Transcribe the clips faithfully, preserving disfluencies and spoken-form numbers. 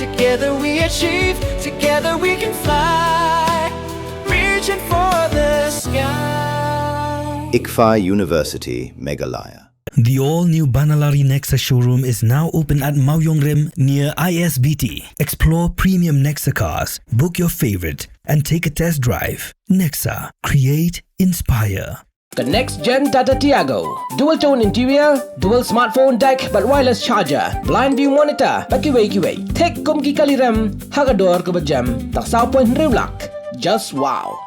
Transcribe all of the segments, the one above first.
Together we achieve, together we can fly. Reaching for the sky. ICFAI University, Meghalaya. The all-new Banalari Nexa showroom is now open at Mawiongrim near I S B T. Explore premium Nexa cars, book your favorite, and take a test drive. Nexa, create, inspire. Ka next gen Tata Tiago. Dual tone interior, dual smartphone deck bad wireless charger, blind view monitor bad kiwei kiwei. Thik kum ki kali rem ha ka dor kaba jem tang saw point hynriew lak. Just wow.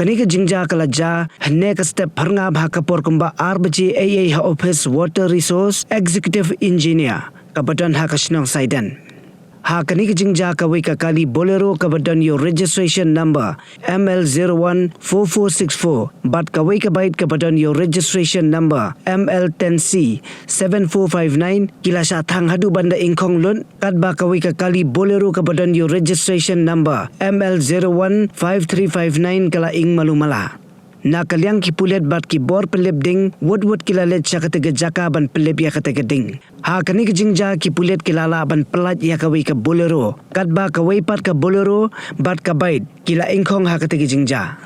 Kane ka jingjia ka la jia hynne ka step phyrngab ha ka por kumba ar baje eiei ha office Water Resource Executive Engineer kaba don ha ka shnong Saiden. Ha kane ka jingjia kawei ka kali Bolero kaba don ïa u registration number M L zero one four four six four bad kawei ka bike kaba don ïa u registration number M L ten C seven four five nine ki la shah thang haduh ban da ingkhong lut, katba kawei ka kali Bolero kaba don ïa u registration number M L zero one five three five nine ka la ing malu mala. Na ka liang ki pulit bad ki bor pynlip ding, wut wut ki la leit sha kata ka jaka ban pynlip ïa kata ka ding. Ha kane ka jingjia ki pulit ki la lah ban pyllait ïa kawei ka Bolero, katba kawei pat ka Bolero bad ka bike ki la ingkhong ha kata ka jingjia.